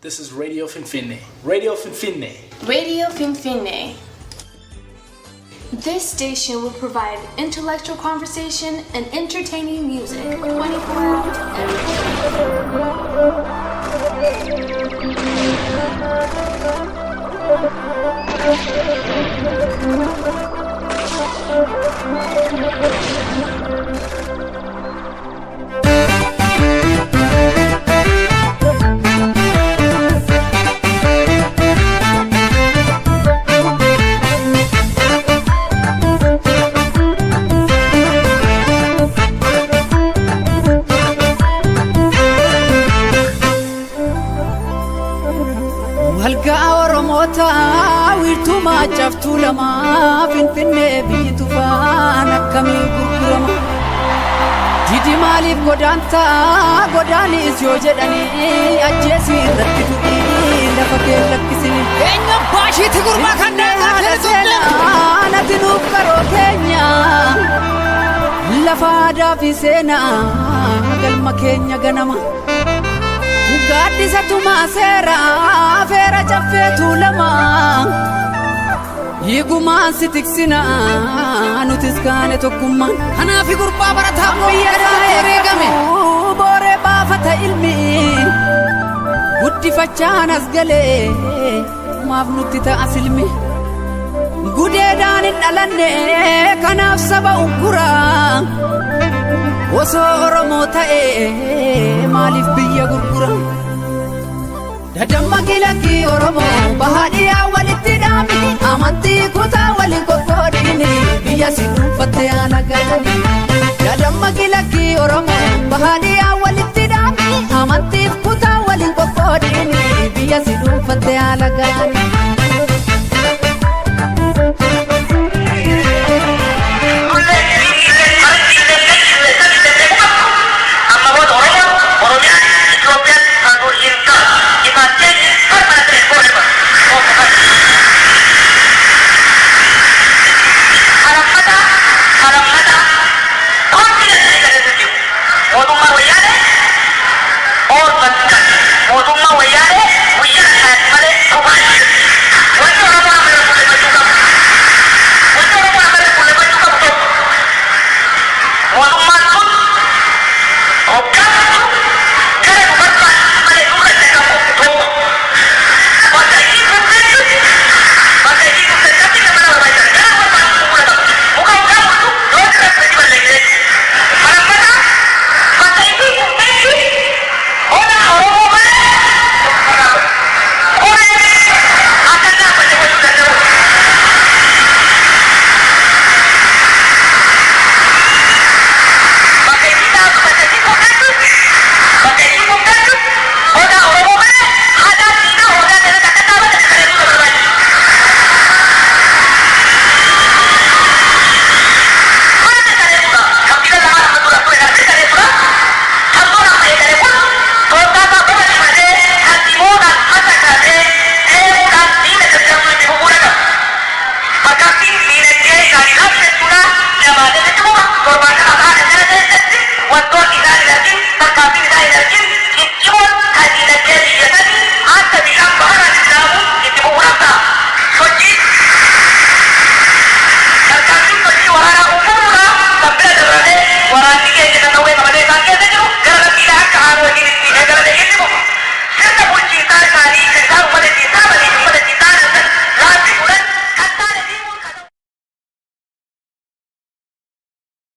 This is Radio Finfinne. Radio Finfinne. Radio Finfinne. This station will provide intellectual conversation and entertaining music 24 hours every day. Walgaa Oromoota wiirtuu maacaftuu lamaa Finfinnee biyyi tufaan akkamii gurgurama. Didi maaliif godaantaa godaanis yoo jedhanii ajjeesii irratti du'ii lafa kee lakkisini. Eenyu baashiitti gurbaa kan Finfinnee haadha seenaa natti nuuf qaroo keenya lafa aadaa fi seenaa galma keenya ganama. Gaaddisa tumaa seera feera caffeetu lama hiigumaan si tiksina nutis kaane tokkummaan. Kanaaf gurbaa barataa Biyya biyya wareegame. Booree baafata ilmi guddifachaan as galee maaf nutti ta'a silmi. Gudeedaan hin dhalanne kanaaf saba unkuraa. Osoo Oromoo ta'ee maaliif biyya gurgura? Dadamma kilakkii Oromoo bahaadhiyaa walitti dhaami amantii kutaa waliin qoqqoodini biyya si dhuunfatte haala galani. Dadamma kilakkii Oromoo bahaadhiyaa walitti dhaami amantiif kutaa waliin qoqqoodini biyya si dhuunfatte haala galani. Wantoonni isaan hin argin, tarkaanfiin isaan hin argin, ciccimoo kan dinagdee biyya sanii akka bishaan